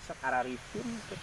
Sok araripun teh.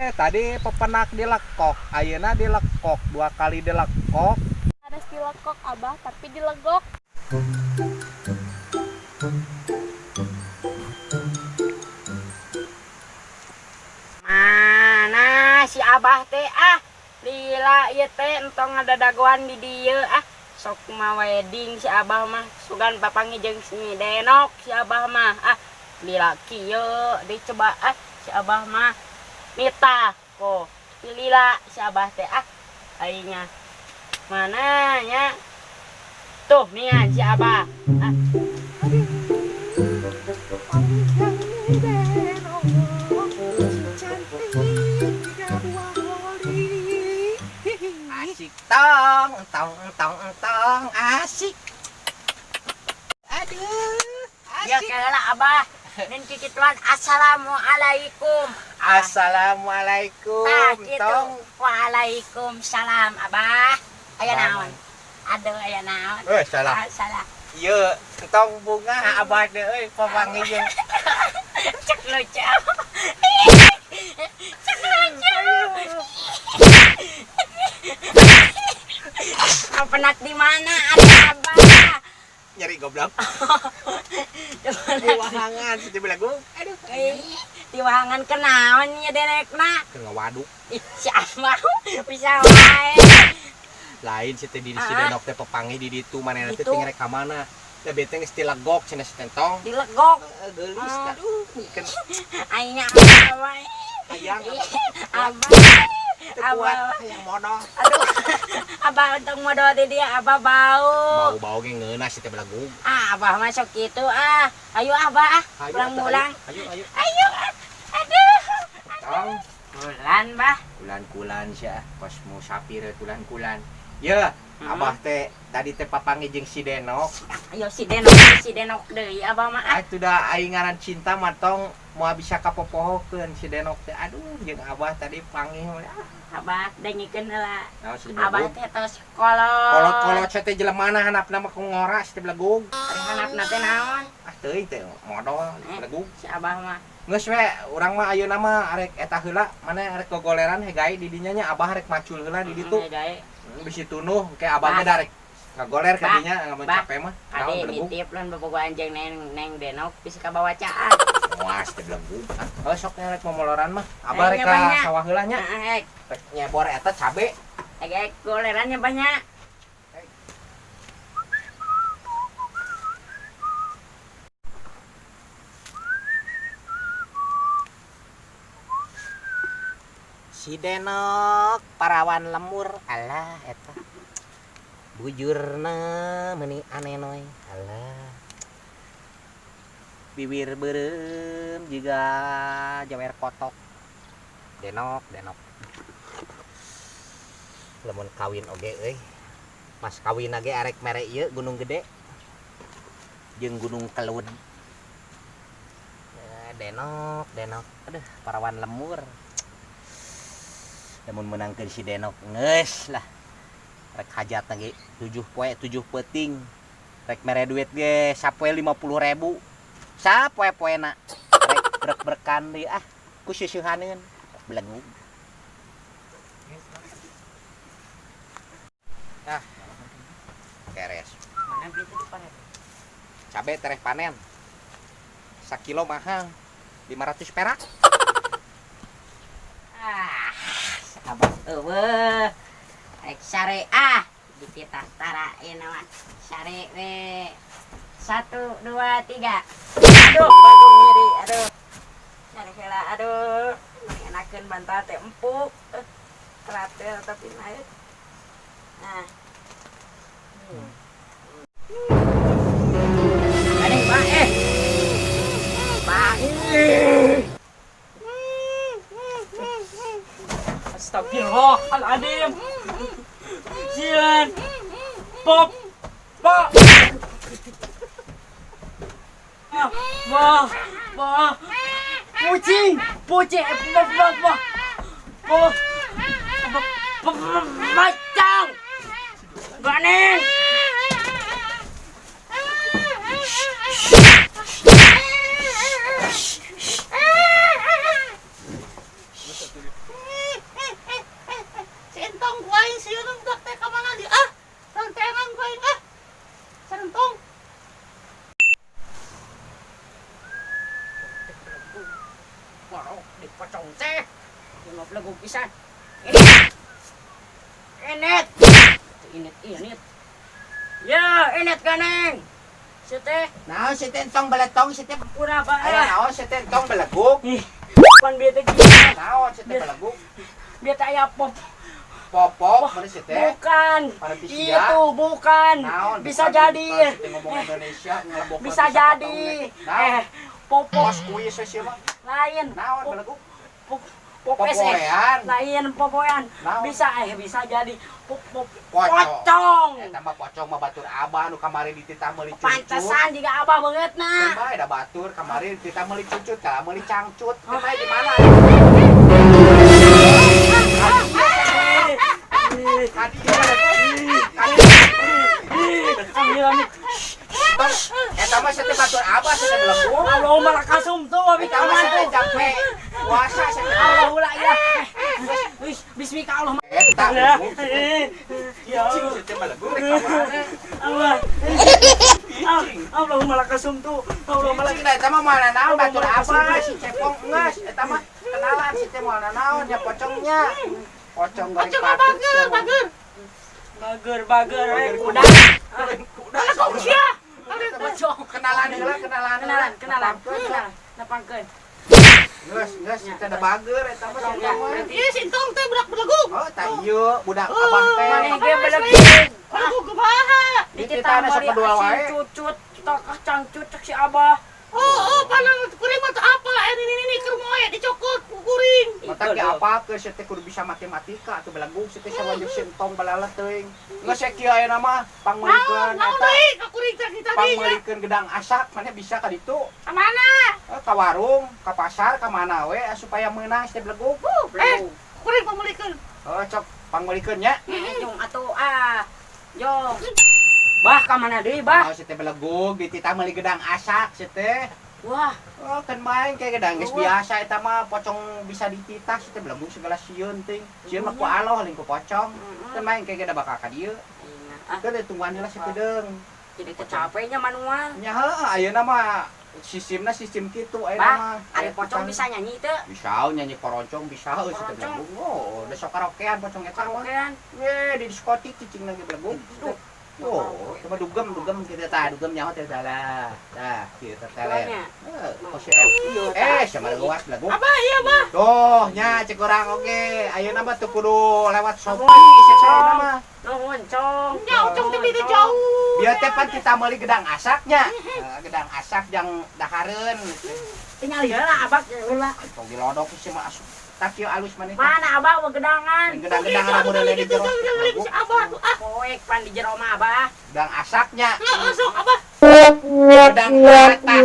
Eh, tadi pepenak dilekok, ayeuna dilekok, dua kali dilekok. Harus dilekok Abah, tapi dilegok. Mana si Abah teh ah? Lila ieu teh entong ngadadagoan di dieu ah. Sok mah wedding si Abah mah, sugan papangi jeung si Denok si Abah mah ah. Lila kieu dicoba ah si Abah mah. Mita ko lila si Abah teh ah. Aingnya mana nya? Tuh nian si Abah. Ah. Asik tong, tong, tong, tong, asik. Aduh, Ya asik. kela Abah. Nen kikituan assalamualaikum. Assalamualaikum, Tah kitu. tong. Waalaikumsalam Abah. Aya naon? Aduh aya naon? Eh, salah. Ah, salah. Ieu, entong bunga abah deh euy papanggih jeung. Cek lucu. Cek lucu. Penat di mana ada Abah? Nyeri goblok. Di mana? Di wahangan si belagu. Aduh. Ih, di wahangan kenaon nya denekna. Keur ngawaduk. Ih, si Abah bisa wae. Lain si teh di si Ah. Denok teh papanggih di ditu manehna teh Ditu. ting rek ka mana. Da bete geus dilegok cenah si Tentong. Dilegok. Heeh, geulis Ah. aduh mungkin Aingnya Abah wae. hayang Abah. teu kuat Abah. hayang modal. Aduh. Abah untung modal di dia Abah bau. Bau-bau ge ngeunah si teh belagu. Ah, Abah masuk gitu ah. Ayo Abah ah. Ayo, Pulang-pulang. Ayo, ayo. Ayo. Ah. Aduh. Tong. Bulan, Bah. Kulan-kulan sia, pas musafir kulan-kulan. Ya, Abah teh tadi teh papanggih jeung si Denok. Ayo si Denok deui Abah mah. Ah. Atuh da aing ngaran cinta mah tong moal bisa kapopohokeun si Denok teh. Aduh, jeung Abah tadi panggih ah. Abah dengikeun heula. Naon si Abah Belagug? teh tos kolot. Kolot-kolot sia teh jelema handapna mah ku ngora si teh Belagug. Ari handapna teh naon? Ah teuing teh modal Belagug. Si Abah mah. Geus we urang mah ayeuna mah arek eta heula, mana arek gogoleran hegai di dinya nya Abah arek macul heula di ditu. Hegai. Bisi tunuh ke abah ge darek ngagoler ka Bah. dinya ngamun Bah. capek mah. Naon Ade Belagug? nitip lan bobogohan jeung Neng Neng Denok bisa kabawa caan. Wah, teh Belagug. Oh, sok rek momoloran mah. Abah Eh, rek ka banyak. sawah heula nya. Heeh, hek. Rek nyebor eta cabe. Hek hek golerannya banyak. Si Denok parawan lemur alah eta. Bujurna meuni anenoy alah. Bibir beureum jiga jawer kotok. Denok, Denok. Lamun kawin oge euy. Mas kawin ge arek mere ieu Gunung Gede jeung Gunung Kelud. Eh, Denok, Denok. Aduh, parawan lemur. Lamun menangkeun si Denok geus lah. Rek hajat ge 7 poe 7 peuting. Rek mere duit ge sapoe 50.000. Sapoe-poena. Rek brek-brekan deui ah ku seusehaneun. Belenggu. Ah. Keres. Mana gitu di panen? Cabe tereh panen. Sakilo mahal. 500 perak. Ah, Abah eueuh. Rek sare ah, dititah tara ieu mah. Sare we. 1 2 3. Aduh, bagong nyeri, aduh. Sare heula, aduh. Meni enakeun bantal teh empuk. Teratel tapi naik. Nah. Aduh, Pak, eh. Pak. Astagfirullahaladzim. Sian. Pop. Pak. Wah, wah. Kucing, kucing, wah, wah, wah. Wah. Macam. Ganes. Pocong teh. Ieu mah belegug pisan. Ini. Inet. Inet, inet. Ya, inet ganeng. Si teh, Naon si teh entong beletong si teh? Ampun Abah. Aya naon si teh entong belegug? Ih, pan bieu teh gimana? Naon si teh belegug? Bieu teh aya pop. Popok mana si teh? Bukan. Parentisia? Itu bukan. Naon? Bisa Bukan, jadi. bukan, si teh ngomong Indonesia ngelebokkeun Bisa bisa jadi. potong. Naon? Eh, popok Pos kuis we mah. lain. Naon Pop belegug? pop pop eh. Popoean. Lain popoean. Naon? Bisa bisa jadi pop pop Pocong. pocong. Eta mah pocong mah batur abah nu kamari dititah meuli cucut. Pantesan jika abah banget nah. Kan bae da batur kamari dititah meuli cucut, kalah meuli cangcut. Kan bae di mana? Kadi kadi. Ambil ambil. Tos, eta mah teh batur abah teh belegug. Allah malah kasum tuh abi Eta mah teh capek puasa teh. Allah ulah ya. Wis bismillah Allah. Eta Ya. belegug. Ya. Cicing si teh belegug rek ka mana? Allah. Allah malah kasum tuh. Allah malah Cicing da eta mah moal naon batur abah si cepong geus eta mah kenalan si teh moal naon nya pocongnya. Pocong goreng Pocong patut. bager, bager. Bager bager we kuda. Kuda. Kok sia? Pocong. Kenalan heula, kenalan. Kenalan, kenalan. Kenalan. Nepangkeun. Geus, geus kita ada bager eta mah si Ya, mah. berarti Iya, si entong teh budak belegug. Oh, tah ieu budak abah teh. maneh ge belegug. Belegug kumaha? Dititahna sok kedua wae. Cucut, tokah cangcut cek si abah. Oh, oh, paling kuring mah teu apa? Ini keur moe dicokot ku kuring. Mata ge apa ke si teh kudu bisa matematika atuh belegug si teh sawaja si entong balala teuing. Geus kieu ayeuna mah pangmeulikeun Naon, naon eta. deui ka kuring teh tadi nya. Pangmeulikeun gedang asak maneh bisa ka ditu. Ka mana? Ka warung, ka pasar, ka mana we supaya meunang si teh belegug. Eh, kuring pangmeulikeun. Oh, cok pangmeulikeun nya. Jung atuh ah. Jung. Bah ka mana deui, bah? Oh, si teh belegug dititah meuli gedang asak si teh. Wah, Oh, kan main kayak gedang geus Oh. biasa eta mah pocong bisa dititah si teh belegug segala sieun ting. Sieun mah ku aloh lain ku pocong. Kan main kayak geda bakal ka dieu. ah, Kan tungguan heula si pedeung. jadi teh capeknya manual. Nya heueuh ayeuna mah sistemna sistem kitu ayeuna Bah, mah. Ari pocong bisa nyanyi teu? Bisa nyanyi koroncong bisa heuh si teh Koroncong. belegug. Oh, da sok karaokean pocong eta mah. Karaokean. Ye, di diskotik cicing lagi belegug. Duh. Oh, coba dugem, dugem kita tah, dugem nyaho teh salah. Tah, kieu teh teler. Duanya. Eh, kos F. Eh, sama luas belegug. Abah, iya, Bah. Tuh, nya cek urang oge. Ayeuna mah teu kudu lewat Shopee si ayeuna mah. Nuhun, Cong. Nya ocong teh beda jauh. Bieu teh pan kita meuli gedang asaknya. Eh, gedang asak jang dahareun. Tinggal heula abah heula. Tong dilodok sih mah asup. Tak kieu alus maneh. Mana abah wa gedangan? Gedang-gedang lamun di jero. Si Abah tuh ah. Poek pan di jero mah abah. Gedang asaknya. Lah, sok Abah. Gedang atas.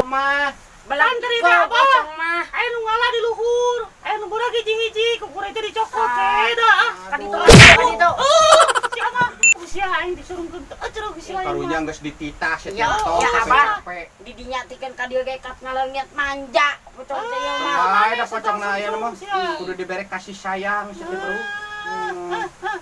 Mah Belang Pan dari abah. pocong mah. Aya nu ngalah di luhur. Aya nu budak hiji-hiji ku kuring teh dicokot teh da ah. Kan itu kan itu. Oh, si Abah. Usia aing disurungkeun teu ceruk si aing. karunya geus dititah si Ya, tong ya, Abah. capek. Di dinya tikeun ka dieu ge kat ngaleungit manja pocong teh ieu mah. Bae da pocongna ayeuna mah kudu dibere kasih sayang si teh bro.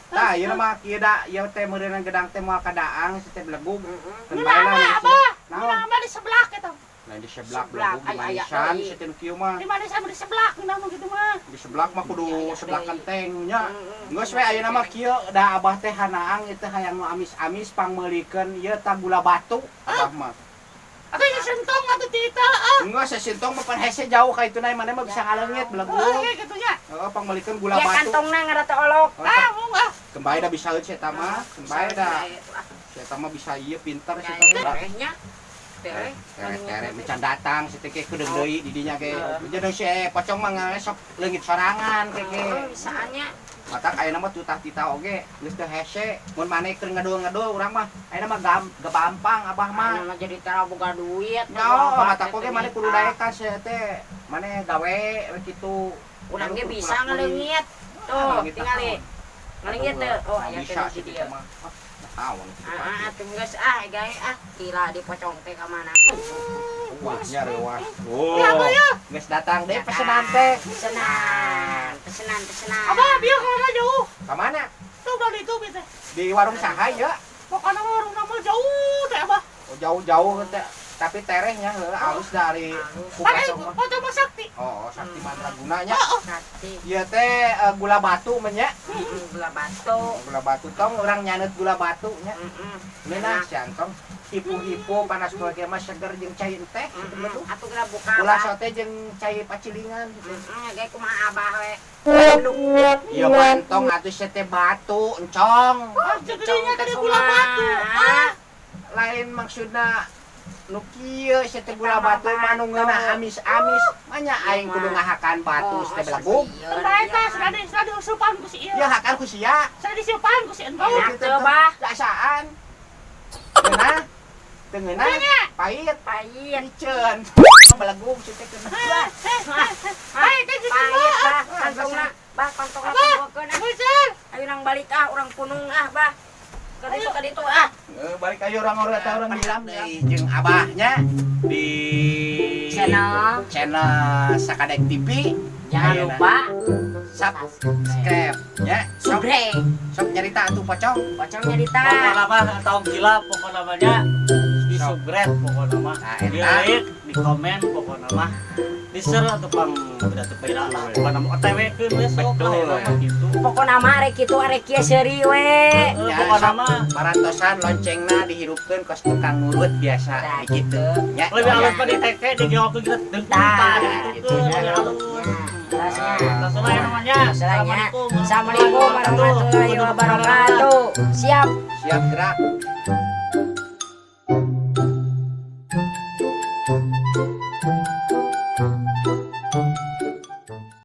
Tah, ieu mah kieu da ieu teh meureunna gedang teh moal kadaang si teh belegug. Keun bae lah. Abah, Abah. Naon? Abah di sebelah eta. Nah di seblak Seblak, belegug di ay, ay, manisan ay. si teh nu kieu mah. Di manisan di sebelah ngeunah mah gitu mah. Di seblak mah kudu Iya, iya, seblak deui. kenteng nya. Geus we ayeuna mah kieu da abah teh hanaang ieu teh hayang nu amis-amis pangmeulikeun ieu tah gula batu abah mah. Atuh ini sentong atuh tita ah. Enggak, saya sintong mah pan hese jauh ka itu maneh mah bisa ngaleungit belegug. Oh, kayak gitu nya. Heeh, pangmeulikeun gula Ya batu. kantongna ngarata olok. Oh, Ah, mung ah. Kembali dah bisa si eta mah, kembali dah. Si eta mah bisa ieu pinter si eta mah. Terehnya. Tereh. Tere tere mecan datang si teh kedeung deui di dinya ge. Jadi si pocong mah ngale sok leungit sorangan ke ge. Oh, bisaannya. Matak ayeuna mah tutah tita oge geus teu hese. Mun maneh keur ngedul-ngedul urang mah ayeuna mah gampang abah mah. Mana mah jadi tara boga duit. Nya matak oge maneh kudu daekan si teh. Maneh gawe we kitu. Urang ge bisa ngaleungit. Tuh, tingali. Ngaleungit teu. Oh, aya bisa teh si di teh dieu. mah. Ah, naon kitu. Ah, atuh geus ah, gae ah. Gila di pocong teh ka mana? Wah, nya reuas. Oh. Ya, Abah ya. Geus datang deh pesenan teh. Pesenan, pesenan, pesenan. Abah bieu kana jauh. Ka mana? Tuh udah itu teh. Di warung saha ya? Pokoknya mah warung mah jauh teh Abah. Oh, jauh-jauh teh. Tapi terehnya heuh alus dari ku Padahal pocong mah. pocong mah sakti. Oh, sakti mandraguna nya. Sakti. Ieu teh gula batu mah nya. Gula batu. Gula batu tong urang nyaneut gula batu nya. Heeh. Ngeunah si Antong. Hipu-hipu panas poe mah seger jeung cai teh gitu mah tuh. Atuh geura buka. Ulah Abah. sote jeung cai pacilingan gitu. Heeh, ge kumaha Abah we. Iya mah entong atuh sia teh batu encong. Ah, segedenya tadi gula batu. Ah, Lain maksudna nu kieu sia teh gula batu mah nu ngeunah amis-amis. Manya aing kudu ngahakan batu sia teh belagug. Entah eta sudah diusupan ku si ieu. Ya hakan ku sia. Sudah disiupan ku si entong. Enak tuh, Bah. Jasaan. Ngeunah. Teu ngeunah. Pahit. Pahit. Piceun. Belagug sia teh keunah. Pahit teh gitu Pahit, mah. Bah. Kantongna, Bah, kantongna Abah. tunggukeun ah. Bocor. Ayo nang balik ah, urang punung ah, Bah. Ka ditu ah. Balik ayo orang-orang eta orang bilang deui jeung abahnya di Channel. Channel Sakadek TV. Jangan Ayeuna. lupa Subscribe ya. Sok, subrek. sok nyerita atuh pocong. Pocong nyarita. Pokoknya mah atau gila pokoknya namanya di subscribe pokoknya mah. Nah, Di eta. like, di komen pokoknya mah. Di share atau pang beda teu beda lah. Pokoknya mah OTW keun we sok lah Betul. eta mah gitu. Pokokna mah arek kitu arek kieu seuri we. Heeh, Ya, pokoknya sok. mah Parantosan loncengna dihirupkeun kos tukang ngurut biasa Nah, gitu nya. lebih halus mah di teke di jawab kita Tah, gitu gitu, lebih ya. halus. Terusnya. Langsung aja namanya. Assalamualaikum. Assalamualaikum warahmatullahi wabarakatuh. Siap. Siap gerak.